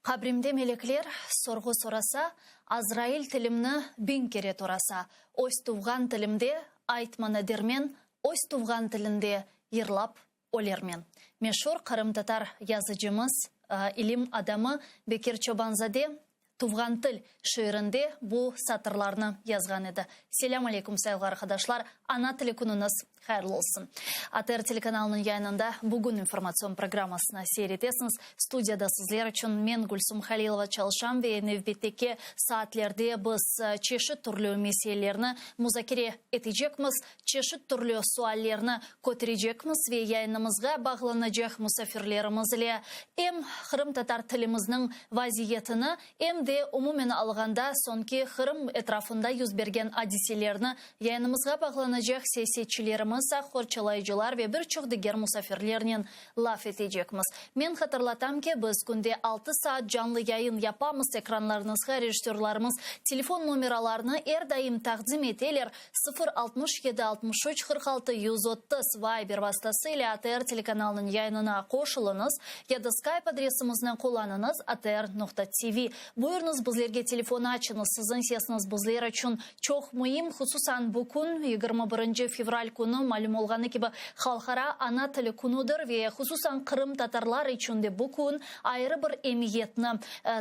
Qabrimde melekler sorğu sorasa, Azrail tilimni biñ kere torasa, Öz tuvğan tilimde aytmanı dermen, Öz tuvğan tilinde yırlap ölermen. Meşur qırımtatar yazıcımız, ilim adamı Bekir Çoban-zade Tuvğan til şiirinde bu satırlarnı yazğan edi. Selâm aleyküm, sayğılı arqadaşlar, Ana tili künüñiz hayırlı olsun! ATR telekanalınıñ yayınında Bugün informatsion programmasını seyir etesiñiz. Studiyada sizler içün men, Gülsum Halilova, çalışam ve nevbetteki saatlerde biz çeşit türlü meselelerni muzakere etecekmiz, çeşit türlü suallerni köterecekmiz ve yayınımızğa bağlanacaq musafirlerimiz ile em qırımtatar tilimizniñ vaziyetini, em de umumen alğanda soñki Qırım etrafında yüz bergen adiselerni yayınımızğa bağlanacaq siyasetçilerimiz, aq qorçalayıcılar ve bir çoq diger musafirlernen laf etecekmiz. Men hatırlatam ki, biz künde altı saat canlı yayın yapamız, ekranlarıñızğa rejissörlarımız telefon nomeralarını er daim taqdim eteler, 0 67 63 46 130 Viber vastası ile ATR telekanalınıñ yayınına qoşulıñız ya da Skype adresimizni qullanıñız, atr.tv. Buyurıñız, bizlerge telefon açıñız, siziñ sesiñiz bizler içün çoq müim, hususan bu kün, 21 fevral künü, malüm olğanı kibi, Halqara ana tili künüdir ve hususan qırımtatarlar içün de bu kün ayrı bir emiyetni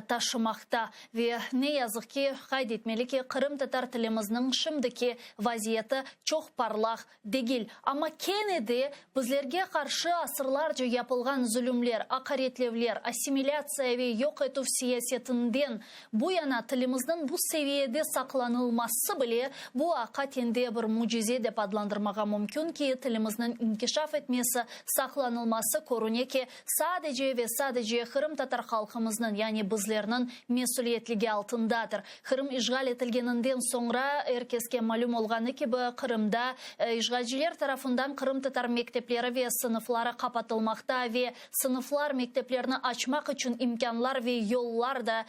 taşımaqta. Ve, ne yazıq ki, qayd etmeli ki, qırımtatar tilimizniñ şimdiki vaziyeti çoq parlaq degil. Amma kene de bizlerge qarşı asırlarca yapılğan zulümler, aqaretlevler, assimilâtsiya ve yoq etüv siyasetinden bu yana tilimizniñ bu seviyede saqlanılması bile, bu aqaten de bir mücize dep adlandırmağa mümkün ki, tilimizniñ inkişaf etmesi, saqlanılması körüne ki, Sadece ve sadece qırımtatar halqımıznıñ, yani bizlerniñ mesüliyetligi altındadır. Qırım işğal etilgeninden soñra, er keske malüm olğanı kibi, Qırımda işğalciler tarafından qırımtatar mektepleri ve sınıfları qapatılmaqta ve sınıflar, mekteplerni açmaq içün imkânlar ve yollar da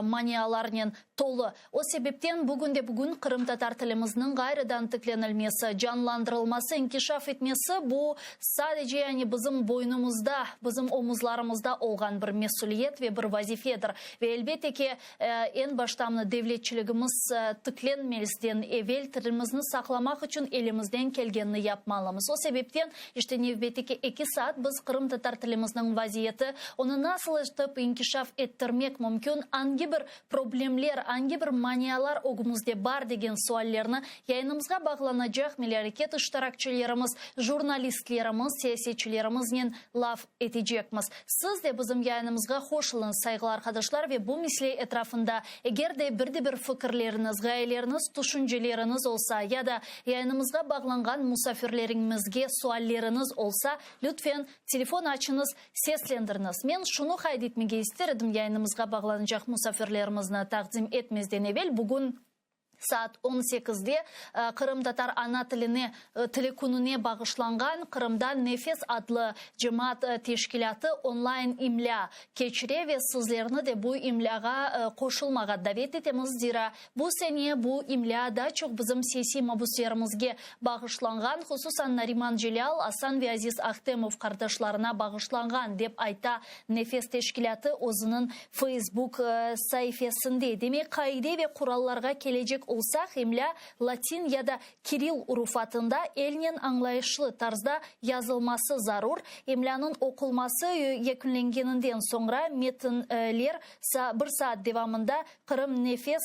manialarnen tolu. O sebepten bugünde-bugün qırımtatar tilimizniñ ğayrıdan tiklenilmesi, canlandırılması, inkişaf etmesi bu sadece yani bizim boynumızda, bizim omuzlarımızda olğan bir mesüliyet ve bir vazifedir. Ve elbette ki, eñ başta mına devletçiligimiz tiklenmezden evel tilimizni saqlamaq içün elimizden kelgenini yapmalımız. O sebepten işte nevbetteki eki saat biz qırımtatar tilimizniñ vaziyeti, onı nasıl etip inkişaf ettirmek mümkün, angi bir Problemler, angi bir manialar ögümizde bar degen suallerni yayınımızğa bağlanacaq milliy areket iştirakçilerimiz, jurnalistlerimiz, siyasetçilerimiznen laf etecekmiz. Siz de bizim yayınımızğa qoşulıñız, sayğılı arqadaşlar, ve bu mesele etrafında eger de bir de bir fikirleriñiz, ğayeleriñiz, tüşünceleriñiz olsa ya da yayınımızğa bağlanğan musafirleriñmizge sualleriñiz olsa, lütfen, telefon açıñız, Seslendiriñiz. Men şunı qayd etmege ister edim, yayınımızğa bağlanacaq musafirlerimizni taqdim etmezden evel, bugün saat on sekizde qırımtatar ana tiline tili kününe bağışlanğan Qırımda nefes adlı cemaat teşkilâtı online imlâ keçire ve sizlerni de bu imlâğa qoşulmağa davet etemiz, zira bu sene bu imlâ daa çoq bizim siyasiy mabüslerimizge bağışlanğan, hususan Nariman Celâl, Asan ve Aziz Ahtemov qardaşlarına bağışlanğan, dep ayta Nefes teşkilâtı özüniñ Feysbuk saifesinde. Demek, qaide ve qurallarğa kelecek olsaq, imlâ latin ya da kiril urufatında elnen añlayışlı tarzda yazılması zarur. İmlânıñ oqulması yekünlengeninden soñra metinler bir saat devamında Qırım nefes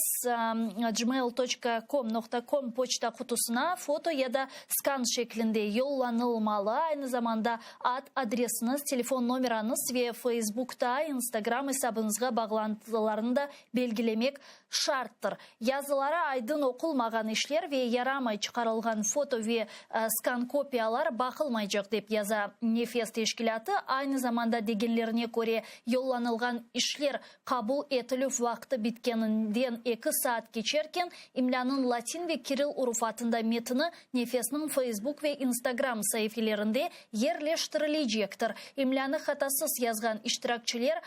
gmail toçka com noqta com poçta qutusına foto ya da skan şeklinde yollanılmalı. Aynı zamanda ad, adresiñiz, telefon nomerañız ve Feysbukta, Instagram esabıñızğa bağlantılarnı da belgilemek şarttır. Yazıları aydın oqulmağan işler ve yaramay çıqarılğan foto ve skan kopiyalar baqılmaycaq, dep yaza Nefes teşkilâtı. Aynı zamanda degenlerine köre, yollanılğan işler Qabul etilüv vaqtı bitkeninden eki saat keçerken, imlânıñ latin ve kiril urufatında metni Nefesniñ Feysbuk ve Instagram saifelerinde yerleştirilecektir. İmlânı hatasız yazğan iştirakçiler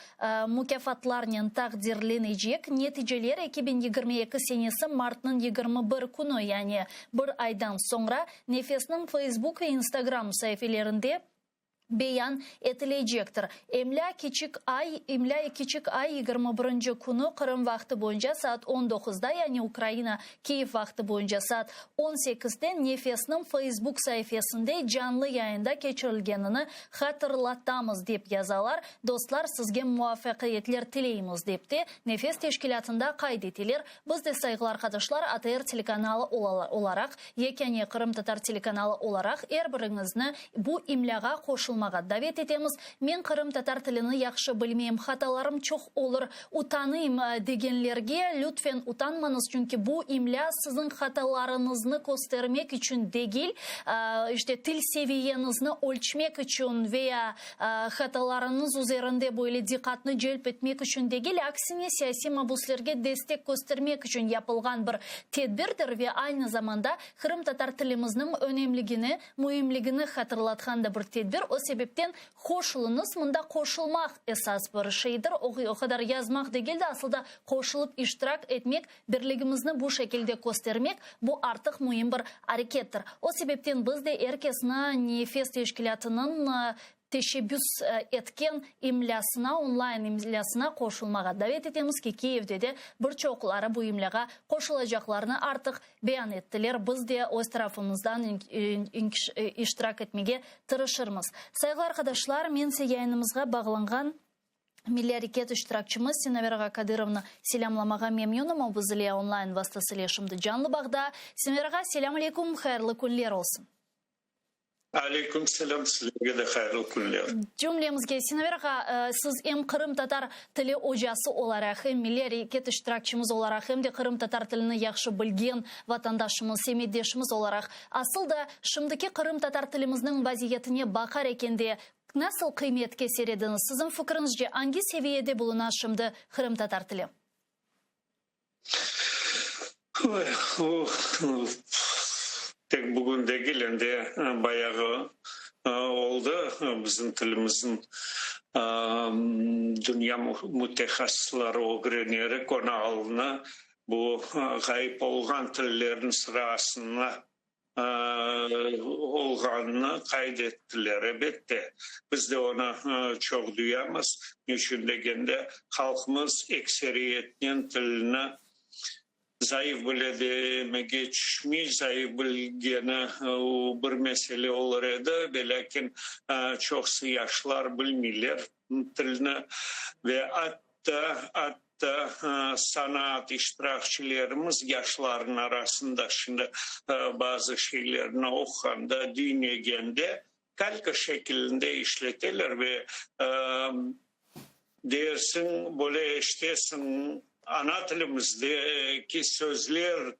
mukâfatlarnen taqdirlenecek. Neticeler 2022 senesi martnıñ 21 künü, yani bir aydan soñra, Nefesniñ Feysbuk ve Instagram saifelerinde. Beyan etilecektir. İmlâ kiçik ay, imlâ kiçik ay 21-nci künü Qırım vaqtı boyunca saat on doquzda, yani Ukraina Kiyev vaqtı boyunca saat on sekizde Nefesniñ Feysbuk saifesinde canlı yayında keçirilgenini hatırlatamız, dep yazalar. Dostlar, sizge muvafaqiyetler tileymiz, dep de Nefes teşkilâtında qayd eteler. Biz de, sayğılı arqadaşlar, ATR telekanalı olaraq, yekâne qırımtatar telekanalı olaraq er biriñizni bu imlâğa qoşulmağa davet etemiz. Men qırımtatar tilini yahşı bilmeyim, hatalarım çoq olur, utanıyım degenlerge, lütfen utanmañız, çünki bu imlâ siziñ hatalarıñıznı köstermek içün degil, işte til seviyeñizni ölçmek içün veya Hatalarıñız üzerinde böyle diqqatnı celp etmek içün degil, aksine siyasiy mabuslerge destek köstermek içün yapılğan bir tedbirdir ve aynı zamanda qırımtatar tilimizniñ önemligini, müimligini hatırlatqan da bir tedbir. O sebepten qoşulıñız, mında qoşulmaq esas bir şeydir, o qadar yazmaq degil de, asıl da qoşulıp iştirak etmek, birligimizni bu şekilde köstermek, bu artıq müim bir arekettir. O sebepten biz de er kesni Nefes teşkilâtınıñ teşebbüs etken imlâsına, onlayn imlâsına qoşulmağa davet etemiz ki, Kiyevde de bir çoqları bu imlâğa qoşulacaqlarını artıq beyan ettiler. Biz de öz tarafımızdan iştirak etmege tırışırmız. Sayğılı arqadaşlar, men ise yayınımızğa bağlanğan Milliy areket iştirakçimiz Sinaver ağa Kadırovnı selâmlamağa memnünim, o biz ile onlayn vastasıle şimdi canlı bağda. Sinaver ağa, selâm aleyküm, hayırlı künler olsun. Aleyküm selâm, sizlerge de hayırlı künler. Cümlemizge, Sinaver ağa, siz em qırımtatar tili ocası olaraq, em milliy areket iştirakçimiz olaraq, em de qırımtatar tilini yahşı bilgen vatandaşımız, semetdeşimiz olaraq, asıl da şimdiki qırımtatar tilimizniñ vaziyetine baqar ekende, Nasıl qıymet keser ediñiz? Siziñ fikriñizce, angi seviyede buluna şimdi qırımtatar tili? Tek bugün degil, endi bayağı oldı bizim tilimizniñ dünya mütehassısları ögrenerek onı alını bu ğayıp olğan tillerniñ sırasına olğanını qayd ettiler. Ebette, biz de onı çoq duyamız, ne içün degende, halqımız ekseriyetnen tilini zayıf bile demege tüşmey, zayıf bilgeni bir mesele olur edi, velâkin çoqusı yaşlar bilmeyler tilni ve atta, atta sanaat iştirakçilerimiz yaşların arasında şimdi bazı şeylerni oquğanda, diñlegende kalka şekilinde işleteler ve dersiñ, böyle eşitesiñ, ana tilimizdeki sözler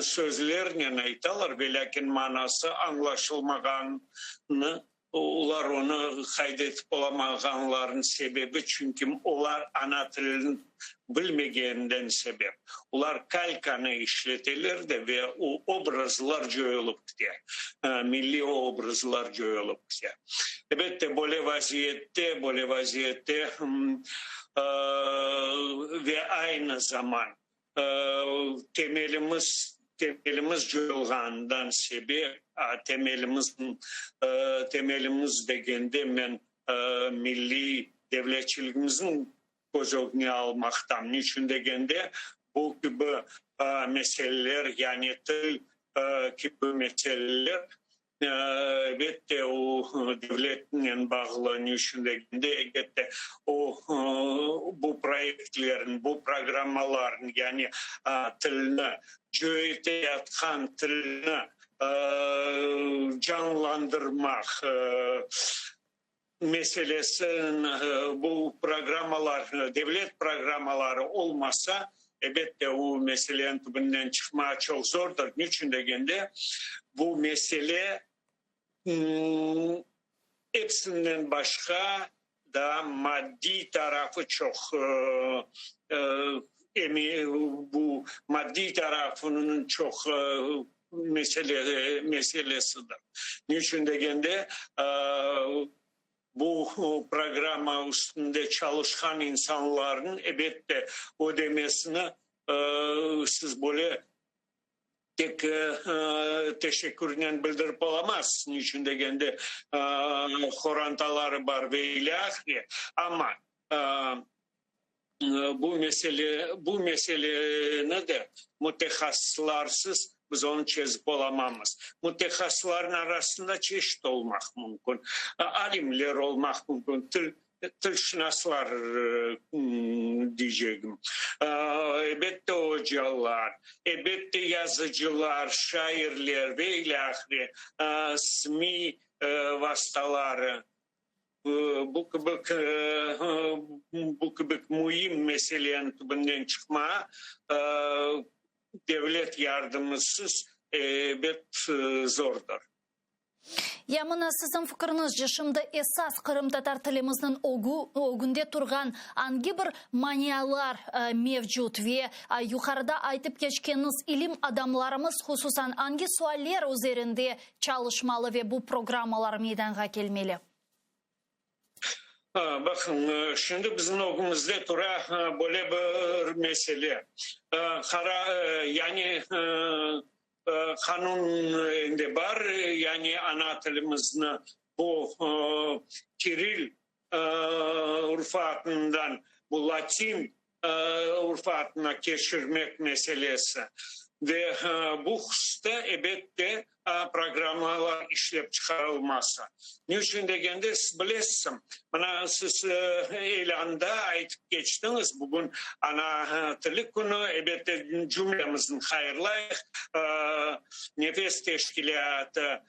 sözlernen aytalar, velâkin manası añlaşılmağanını, olar onı qayd etip olamağanlarınıñ sebebi, çünki olar ana tilini bilmegeninden sebep. Olar kalkanı işleteler de ve o obrazlar coyulıp kite, milliy obrazlar coyulıp kite. Ebette, böyle vaziyette, böyle vaziyette ve aynı zaman Temelimiz, temelimiz coyulğanından sebep, temelimiz, temelimiz degende men milliy devletçiligimizniñ köz ögüne almaqtam. Niçün degende, bu kibi meseleler, yani til kibi meseleler Elbette, o devletnen bağlı, ne içün degende, elbette, o bu proyektlerniñ, bu programmalarnıñ, yani tilni coyutayatqan tilni canlandırmaq meselesi, bu programmalar, devlet programmaları olmasa, elbette, o meseleniñ tübünden çıqmağa çoq zordır. Niçün degende, bu mesele episinden başqa daa maddiy tarafı çoq, bu maddiy tarafınıñ çoq mesele meselesidir. Ne içün degende, bu programma üstünde çalışqan insanlarnıñ, ebette, ödemesini siz böyle. Tek teşekkürnen bildirip olamaz, niçün degende, qorantaları bar ve ilâhre, amma bu mesele, bu meseleni de mütehassıslarsız biz onı çezip olamamız. Mütehassıslarnıñ arasında çeşit olmaq mümkün, alimler olmaq mümkün, til Tilşınaslar deycegim, elbette, ocalar, elbette, yazıcılar, şairler ve ilâhre, SMİ vastaları bu kibi bu kibi müim meseleniñ tübünden çıqmağa devlet yardımısız, elbet, zordır. Ya mına siziñ fikiriñizce, şimdi esas qırımtatar tilimizniñ ögü, ögünde turğan angi bir manialar mevcut ve yuqarıda aytıp keçkeniñiz ilim adamlarımız hususan angi sualler üzerinde çalışmalı ve bu programmalar meydanğa kelmeli? Baqıñ, şimdi bizim ögümizde tura böyle bir mesele. Qara, yani Qanun endi bar, yani ana tilimizni bu kiril urufatından bu latin urufatına keçirmek meselesi. Ve bu hususta, ebet de, programmalar işlep çıqarılması. Ne içün degende, siz bilesiz, mına siz ilânda aytıp keçtiñiz, bugün ana tili künü, elbette, cümlemizni hayırlayıq, Nefes teşkilâtı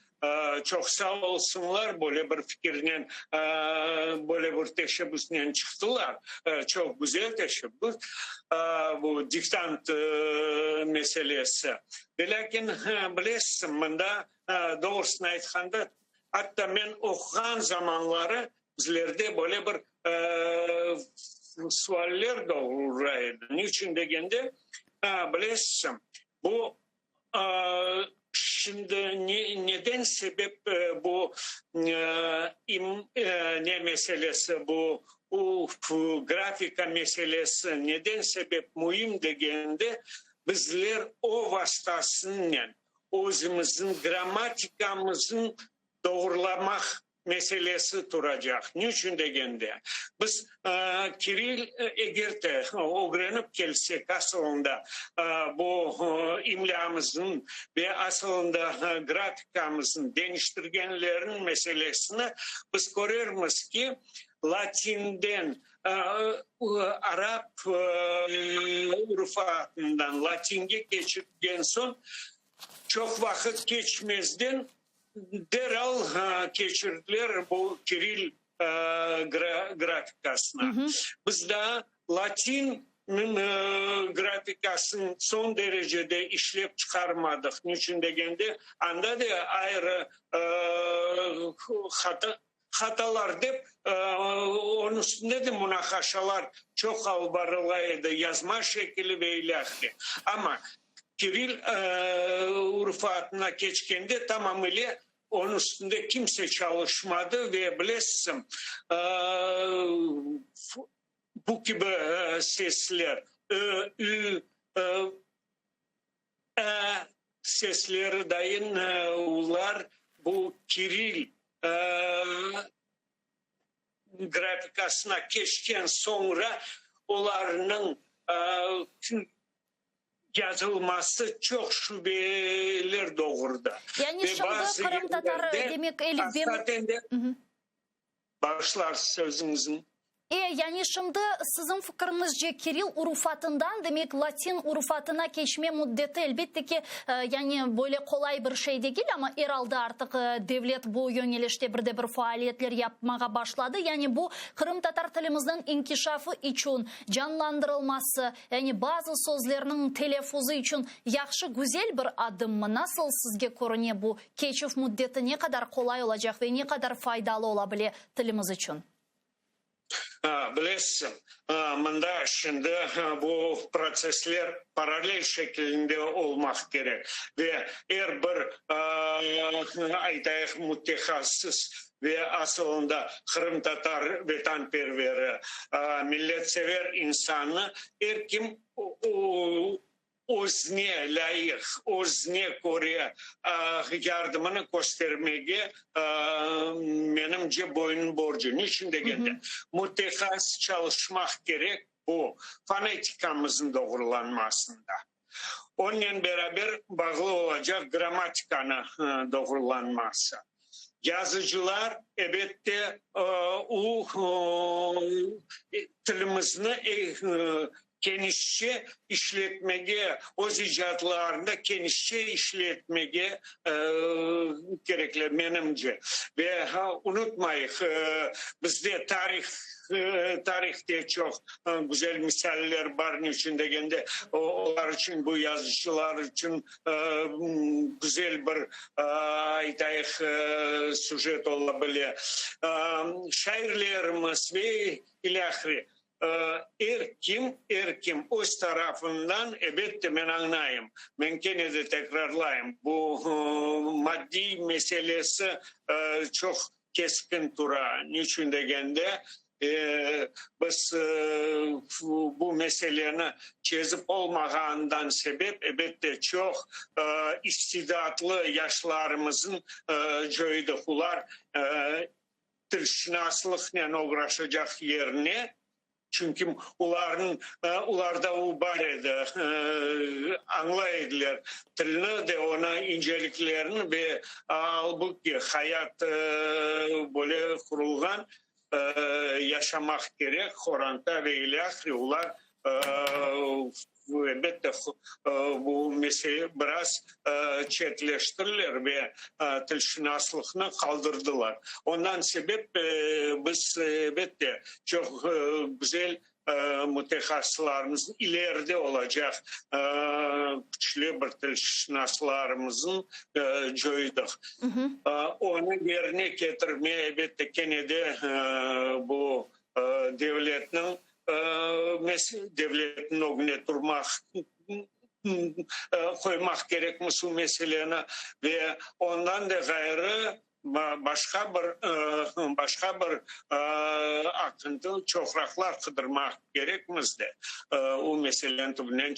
çoq sağ olsunlar, böyle bir fikirnen, böyle bir teşebbüsnen çıqtılar, çoq güzel teşebbüs, bu diktant meselesi. Velâkin, bilesiz, mında, doğrusını aytqanda, atta men oquğan zamanları bizlerde böyle bir sualler doğura edi. Ne içün degende, bilesiz, bu şimdi neden sebep bu ne meselesi, bu grafika meselesi neden sebep müim degende, Bizler o vastasınen özümizniñ grammatikamıznı doğurlamaq meselesi turacaq. Ne içün degende, biz kiril eger de ögrenip kelsek, asılında bu imlâmıznıñ ve asılında grafikamıznı deñiştirgenlerniñ meselesini biz körermiz ki, latinden Arap urufatından latinge keçirgen soñ, çoq vaqıt keçmezden deral keçirdiler bu kiril grafikasına. Biz daa latin grafikasını soñ derecede işlep çıqarmadıq. Niçün degende, anda da ayrı hata Hatalar dep, onıñ üstünde de munaqaşalar çoq alıp barıla edi, yazma şekili ve ilâhre. Amma kiril urufatına keçkende tamamile onıñ üstünde kimse çalışmadı ve bilesiñ, bu kibi sesler, ö, ü, Ä sesleri dayın olar bu kiril grafikasına keçken soñra olarnıñ yazılması çoq şübeler doğurdı. Yani şimdi qırımtatar demek elifbe. Bağışlar sözüñizni. E, yani şimdi siziñ fikiriñizce kiril urufatından, demek latin urufatına keçme müddeti elbette ki, yani böyle qolay bir şey degil, amma er alda artıq devlet bu yöñelişte bir de bir faaliyetler yapmağa başladı. Yani bu qırımtatar tilimizniñ inkişafı içün, canlandırılması, yani bazı sözlerniñ telâffuzı içün yahşı, güzel bir adımmı? Nasıl sizge körüne bu Keçüv müddeti ne qadar qolay olacaq ve ne qadar faydalı ola bile tilimiz içün? Bilesiñ, mında şimdi bu protsessler parallel şekilinde olmaq kerek ve er bir, aytayıq, mütehassıs ve asılında qırımtatar vetanperveri, milletsever insanı er kim. Özüne lâyıq, özüne köre yardımını köstermege, menimce, boyun borcu. Niçün degende, mütehassıs çalışmaq kerek bu fonetikamıznıñ doğrulanmasında. Onen beraber bağlı olacaq grammatikanı doğrulanması. Yazıcılar, ebette, o tilimizni kenişçe işletmege, öz icatlarında kenişçe işletmege kerekler, menimce. Ve unutmayıq, bizde tarih, tarihte çoq güzel misaller bar, niçün degende, olar içün, bu yazıcılar içün güzel bir, aytayıq, süjet ola bile. Şairlerimiz ve ilâhre. Er kim, er kim öz tarafından, ebette, men añlayım, men kene de tekrarlayım, bu maddiy meselesi çoq keskin tura. Niçün degende, biz bu meseleni çezip olmağanından sebep, ebette, çoq istidatlı yaşlarımıznı coydıq. Olar tilşınaslıqnen oğraşacaq yerine, çünki olarnıñ, olarda o bar edi, añlay ediler tilni de, onıñ inceliklerini ve albu ki, hayat böyle qurulğan, yaşamaq kerek, qoranta ve ilâhre, olar Elbette, bu mesele biraz çetleştiriler ve tilşınaslıqnı qaldırdılar. Ondan sebep biz, elbette, çoq güzel mütehassıslarımıznı, ileride olacaq küçlü bir tilşınaslarımıznı coydıq. Onı yerine ketirme, elbette, kene de bu devletniñ devletniñ ögüne turmaq, qoymaq kerekmiz bu meseleni ve ondan da ğayrı başqa bir başqa bir aqıntı, çoqraqlar qıdırmaq kerekmiz de, o meseleniñ tübünden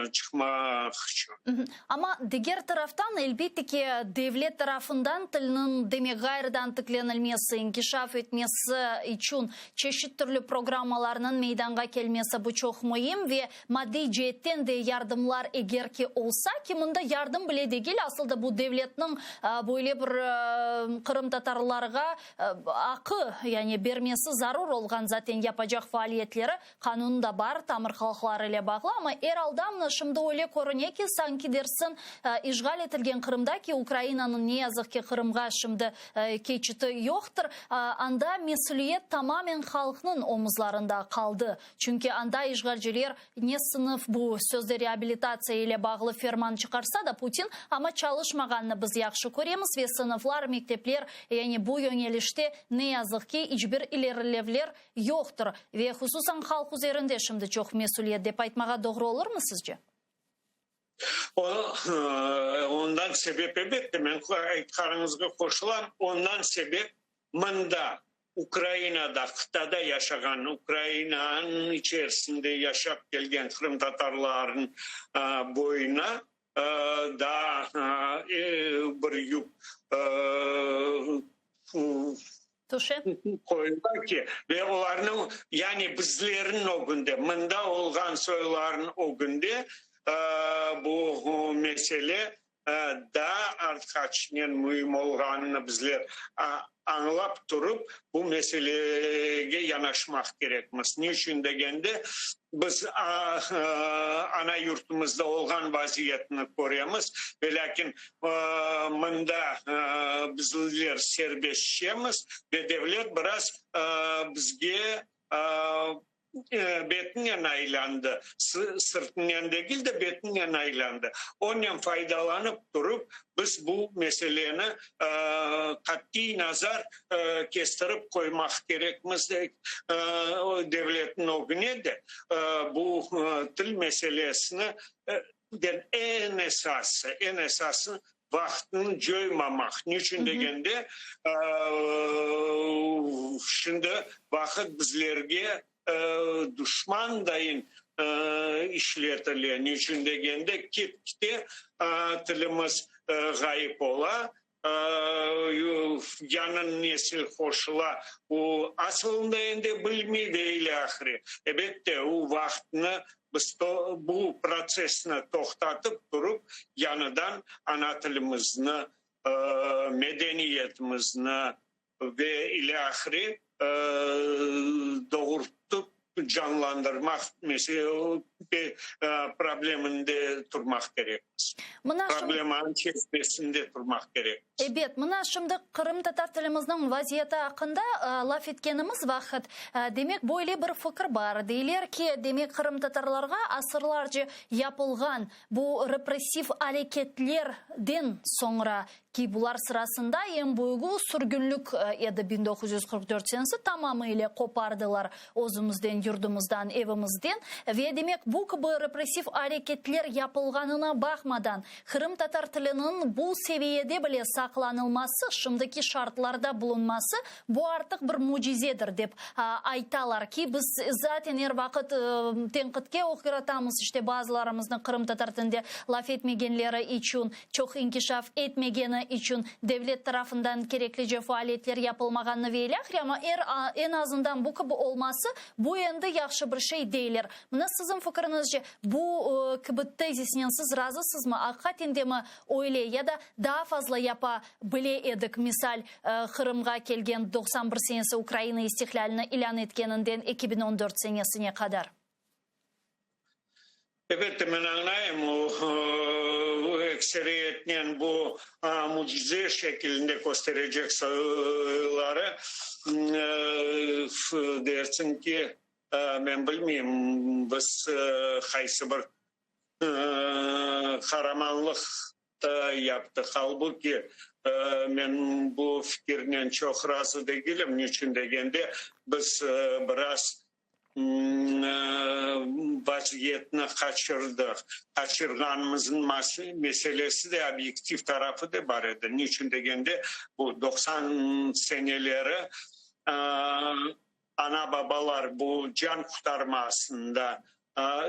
çıqmaq içün. Amma diger taraftan, elbette ki, devlet tarafından tilniñ, demek, ğayrıdan tiklenilmesi, inkişaf etmesi içün çeşit türlü programmalarnıñ meydanğa kelmesi bu çoq müim ve maddiy ceetten de yardımlar eger ki olsa, ki mında yardım bile degil, asıl da bu devletniñ böyle bir qırımtatarlarğa aqı, yani bermesi zarur olğan zaten yapacaq faaliyetleri Qanun da bar, tamır halqlar ile bağlı, amma er alda mına şimdi öyle körüne ki, sanki dersin, işğal etilgen Qırımda, ki Ukrainanıñ ne yazıq ki Qırımğa şimdi keçiti yoqtır, anda mesüliyet tamamen halqnıñ omuzlarında qaldı. Çünki anda işğalciler ne sınıf bu sözde reabilitatsiya ile bağlı ferman çıqarsa da Putin, amma çalışmağanını biz yahşı köremiz ve sınıflar, mektepler, yani bu yöñelişte ne yazıq ki iç bir ilerilevler Yoqtır. Ve hususan halq üzerinde şimdi çoq mesüliyet dep aytmağa doğru olurmı sizce? O, ondan sebep, elbette, men aytqanıñızğa qoşulam, ondan sebep mında, Ukrainada, qıtada yaşağan, Ukrainanıñ içerisinde yaşap kelgen qırımtatarlarnıñ boyuna daa bir yük Tüşe. Qoyula ki, ve olarnıñ, yani bizlerniñ ögünde, mında olğan soylarnıñ ögünde bu mesele daa artqaçnen müim olğanını bizler añlap turıp, bu meselege yanaşmaq kerekmiz. Ne içün degende, biz ana yurtumızda olğan vaziyetni köremiz, velâkin mında bizler serbestçemiz ve devlet biraz bizge betinen aylandı, sırtınen degil de, betinen aylandı. Onen faydalanıp turıp, biz bu meseleni qat'iy nazar kestirip qoymaq kerekmiz devletniñ ögüne de bu til meselesini eñ esası, eñ esası vaqtını coymamaq. Niçün degende, şimdi vaqıt bizlerge duşmandayın. işletile. Niçün degende, ket-kite tilimiz ğayıp ola, yañı nesil qoşula, o asılında endi bilmey ve ilâhre. Ebette, o vaqıtnı biz bu protsessni toqtatıp turıp, yañıdan ana tilimizni, medeniyetimizni ve ilâhre doğurtıp canlandırmaq probleminde turmaq kerekmiz. Problemanıñ çezmesinde turmaq kerekmiz. Ebet, mına şimdi qırımtatar tilimizniñ vaziyeti aqqında laf etkenimiz vaqıt, demek, böyle bir fikir bar, deyler ki, demek, qırımtatarlarğa asırlarca yapılğan bu repressiv areketlerden soñra Ki bular sırasında eñ büyügi sürgünlik edi, 1944 senesi tamamı ile qopardılar özümizden, yurdumızdan, evimizden. Ve demek bu kibi repressiv areketler yapılğanına baqmadan, qırımtatar tiliniñ bu seviyede bile saqlanılması, şimdiki şartlarda bulunması, bu artıq bir mücizedir, dep aytalar. Ki biz zaten er vaqıt tenqitke oğratamız, işte bazılarımıznı qırımtatar tilinde laf etmegenleri içün. Çoq inkişaf etmegeni içün devlet tarafından kereklice faaliyetler yapılmağanını ve ilâhre, amma er eñ azından bu kibi olması, bu endi yahşı bir şey, deyler. Mına siziñ fikriñizce, bu kibi tezisnen siz razısızmı, aqiqaten demi öyle ya da daa fazla yapa bile edik, misal, Qırımğa kelgen 91 senesi Ukraina istiqlâlini ilân etkeninden 2014 senesine qadar? Elbette, men añlayım, o, ekseriyetnen bu mücize şekilinde kösterecek sayıları, dersiñ ki, men bilmeyim, biz qaysı bir qaramanlıq yaptıq. Halbuki, men bu fikirnen çoq razı degilim, niçün degende, biz biraz vaziyetni qaçırdıq. Qaçırğanımıznıñ meselesi de, obyektiv tarafı da bar edi. Niçün degende, bu 90 seneleri ana-babalar bu can qurtarmasında,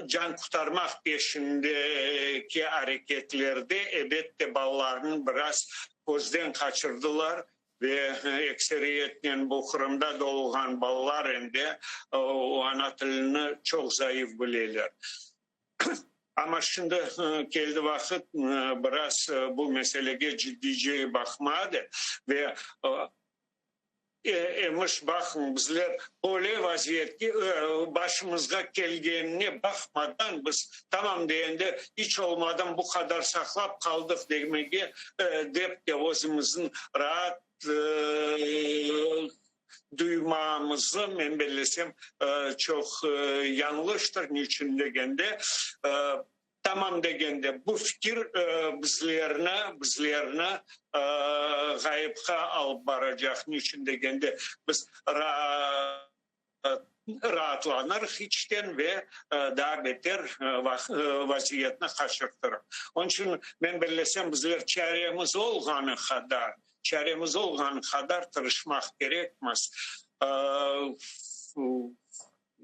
can qurtarmaq peşindeki areketlerde, ebette, balalarnı biraz közden qaçırdılar. Ve ekseriyetnen bu Qırımda doğulğan balalar endi o ana tilini çoq zayıf bileler. Amma şimdi keldi vaqıt biraz bu meselege ciddiyce baqmağa da ve emiş, baqıñ, bizler böyle vaziyetke başımızğa kelgenine baqmadan biz tamam de endi iç olmadım bu qadar saqlap qaldıq demege dep de özümizniñ raat duymamızı, men bellesem, çoq yañlıştır. Niçün degende, Tamam degende, bu fikir bizlerni, bizlerni ğayıpqa alıp baracaq. Niçün degende, biz raatlanırıq içten ve daa beter vaziyetni qaçırtırıq. Onıñ içün, men bellesem, bizler çaremiz olğanı qadar, çaremiz olğanı qadar tırışmaq kerekmiz.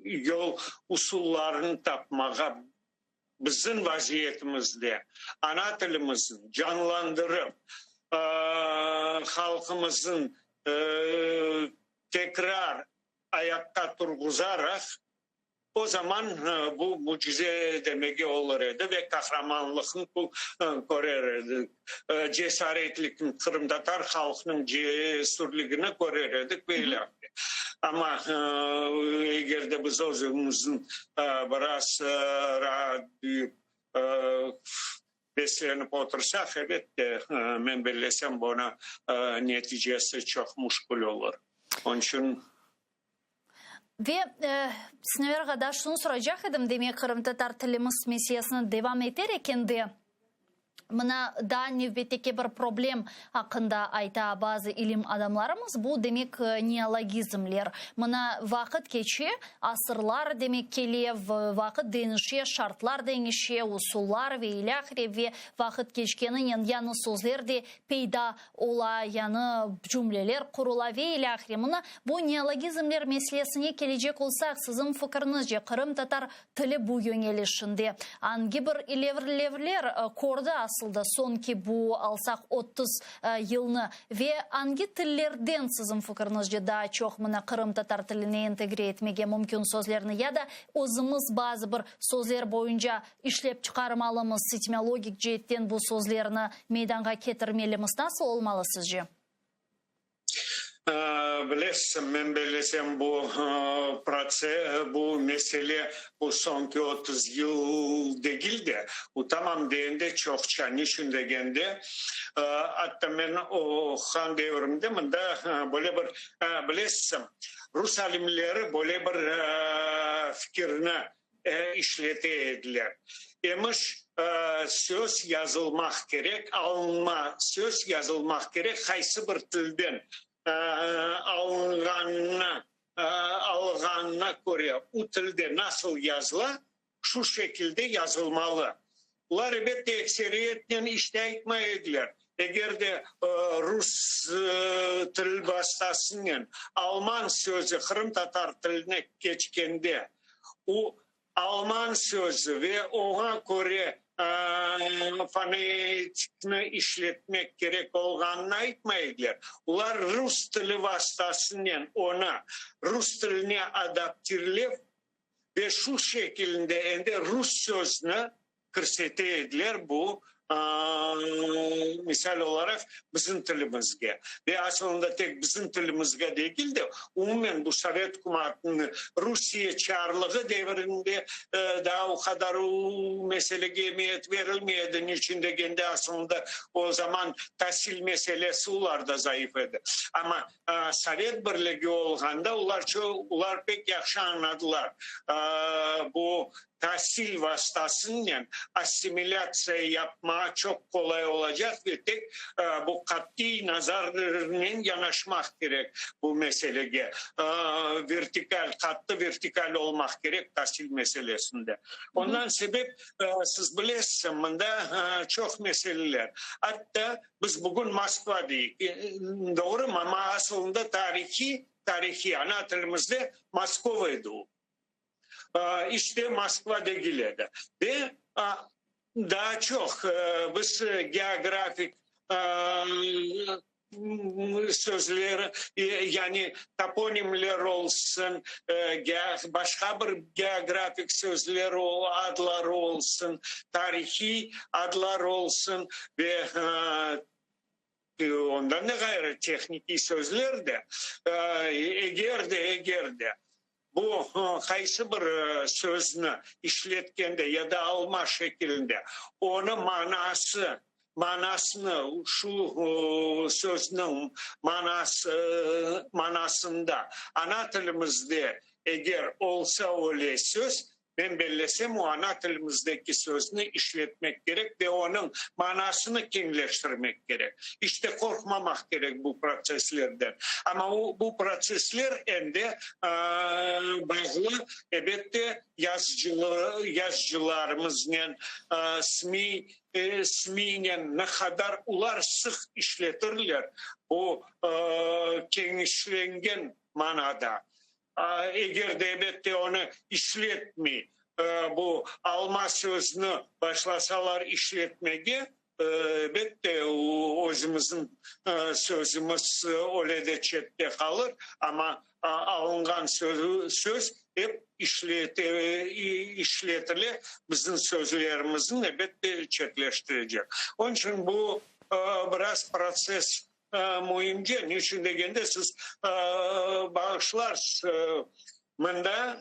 Yol, usullarını tapmağa, bizim vaziyetimizde ana tilimizni canlandırıp, halqımıznıñ tekrar ayaqqa turğuzaraq, o zaman bu mücize demege olur edi ve qahramanlıqnı körer edik, cesaretlikni, qırımtatar halqınıñ cesürligini körer edik ve ilâhre. Amma eger de biz özümizniñ biraz raat duyıp, beslenip otursaq, elbette, men bellesem, bunıñ neticesi çoq müşkül olur. Onıñ içün. Ve, Sinaver ağa, daa şunı soracaq edim, demek, qırımtatar tilimiz meselesini devam eter eken de. Mına, daa nevbetteki bir problem aqqında ayta bazı ilim adamlarımız, bu, demek, neologizmler. Mına, vaqıt keçe, asırlar, demek, kele, vaqıt deñişe, şartlar deñişe, usullar ve ilâhre, ve vaqıt keçkeninen yañı sözler de peyda ola, yañı cümleler qurula ve ilâhre. Mına, bu neologizmler meselesine kelecek olsaq, siziñ fikiriñizce, qırımtatar Tili bu yöñelişinde angi bir ilerilevler kördi asılda soñki bu, alsaq, 30 yılnı ve angi tillerden siziñ fikiriñizce daa çoq mına qırımtatar tiline entegre etmege mümkün sözlerni ya da özümiz bazı bir sözler boyunca işlep çıqarmalımız, etimologik ceetten bu sözlerni meydanğa ketirmelimiz, nasıl olmalı sizce? Bilesiñ, men bellesem, bu bu mesele bu soñki 30 yıl degil de, bu tamam deende çoqça. Niçün degende, atta men oquğan devrimde mında böyle bir, bilesiñ, rus alimleri böyle bir fikirni işlete ediler. Emiş, söz yazılmaq kerek, alınma söz yazılmaq kerek, qaysı bir tilden alınğanına alğanına köre, u tilde nasıl yazıla, şu şekilde yazılmalı. Bular, ebette, ekseriyetnen işte aytmay ediler. Eger de rus til vastasınen alman sözü qırımtatar tiline keçkende, u alman sözü ve oña köre fonetikni işletmek kerek olğanını aytmay ediler. Olar rus tili vastasınen onı rus tiline adaptirlev ve şu şekilinde endi rus sözni kirsete ediler bu, misal olaraq, bizim tilimizge. Ve asılında tek bizim tilimizge degil de, umumen bu sovet ükümatınıñ Rusiye çarlığı devrinde daa o qadar o meselege emiyet berilmey edi. Niçün degende, asılında o zaman tasil meselesi olarda zayıf edi. Amma Sovet Birligi olğanda olar olar pek yahşı añladılar, bu tasil vastasınen assimilâtsiya yapmağa çoq qolay olacaq ve tek bu qat'iy nazarnen yanaşmaq kerek bu meselege, vertikal, qattı vertikal olmaq kerek tasil meselesinde. Ondan sebep, siz bilesiz, mında çoq meseleler, atta biz bugün Moskva deyik, doğrumı, amma asılında tarihiy, tarihiy ana tilimizde Moskova edi o. İşte Moskva degil edi. Ve daa çoq biz geografik sözler, yani toponimler olsun, başqa bir geografik sözler, adlar olsun, tarihiy adlar olsun ve ondan da ğayrı tehnikiy sözler de, eger de, eger de Bu qaysı bir sözni işletkende ya da alma şekilinde onı manası, manasını, şu sözniñ manası, manasında ana tilimizde eger olsa öyle söz, Men bellesem, o ana tilimizdeki sözni işletmek kerek ve onıñ manasını keñleştirmek kerek. İşte, qorqmamaq kerek bu protsesslerden. Amma o, bu protsessler endi bağlı, ebette, yazıcılarımıznen, SMİ, SMİnen ne qadar olar sıq işletirler bu keñişlengen manada. Eger de, elbette, onı işletmey, bu alma sözni başlasalar işletmege, elbette, özümizniñ sözümiz öyle de çette qalır, amma alınğan söz ep işletile, bizim sözlerimizni, elbette, çetleştirecek. Onıñ içün bu biraz protsess Müimce, niçün degende, siz bağışlarsız, mında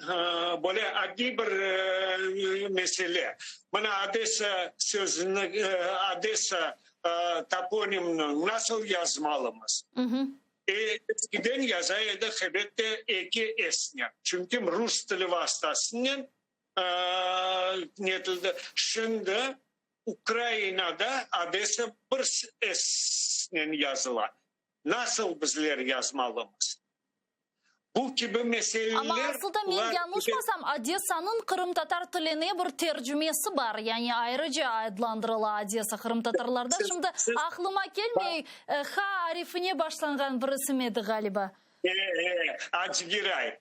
böyle adiy bir mesele. Mına Odessa sözüni, Odessa toponimini nasıl yazmalımız? Eskiden yaza edik, elbette, eki esnen, çünki rus tili vastasınen netildi. Şimdi. Ukrainada Odesa bir S-nen yazıla. Nasıl bizler yazmalımız? Bu kibi meseleler... Amma asılda men yañlışmasam, Odessanıñ qırımtatar tiline bir tercümesi bar, yani ayrıca adlandırıla Odessa qırımtatarlarda. Şimdi aqlıma kelmey, H arifine başlanğan bir isim edi ğaliba. E, e, Acıgiray.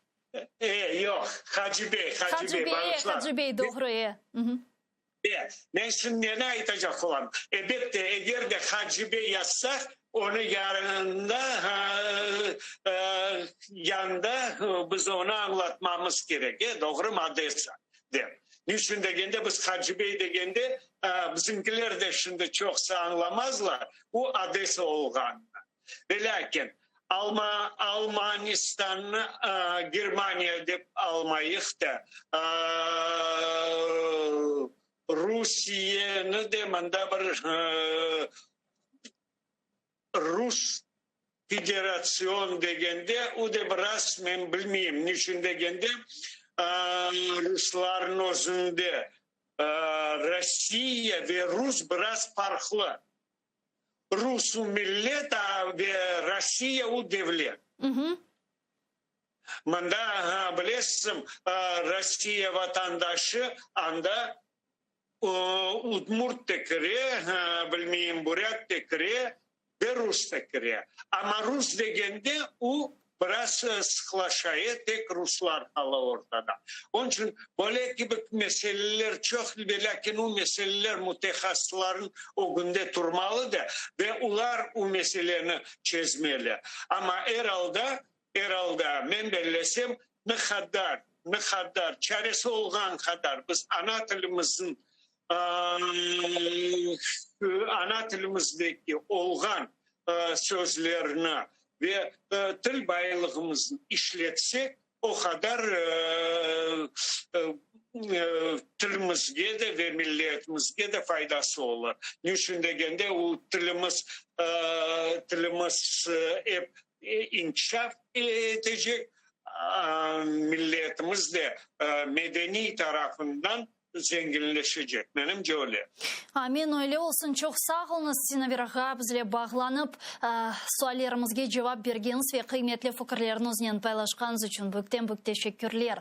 E, yoq, Hacıbey, Hacıbey, bağışla. Hacıbey, doğru, e. E, men şimdi neni aytacaq olam? Ebette, eger de Hacıbey yazsaq, onı yarında, yanında biz onı añlatmamız kerek, e, doğrumı, Odessa dep. Niçün degende, biz Hacıbey degende, bizimkiler de şimdi çoqusı añlamazlar, o Odessa olğanını. Velâkin, Alma, Almanistannı Germaniya dep almayıq da, Rusiyeni de mında bir Rus federatsion degende, o de biraz, men bilmeyim, niçün degende, ruslarnıñ özünde Rossiya ve rus biraz farqlı. Rus u millet, a ve Rossiya u devlet. Mında, bilesiñ, Rossiya vatandaşı, anda udmurt da kire, bilmeyim, burât da kire ve rus da kire. Amma rus degende u Biraz sıqlaşa, tek ruslar qala ortada. Onıñ içün böyle kibi meseleler çoq, velâkin o meseleler mütehassıslarnıñ ögünde turmalı da ve olar o meseleni çezmeli. Amma er alda, er alda, men bellesem, ne qadar, ne qadar, çaresi olğan qadar biz ana tilimizniñ, ana tilimizdeki olğan sözlerni ve til baylığımıznı işletsek, o qadar tilimizge de ve milletimizge de faydası olur. Ne içün degende, o tilimiz, tilimiz ep inkişaf etecek, milletimiz de medeniy tarafından zenginleşecek. Menimce öyle. Amin, öyle olsun. Çoq sağ oluñız, Sinaver ağa, bizle bağlanıp, suallerimizge cevap bergeniñiz ve qıymetli fikirleriñiznen paylaşqanıñız içün büyükten-büyük teşekkürler.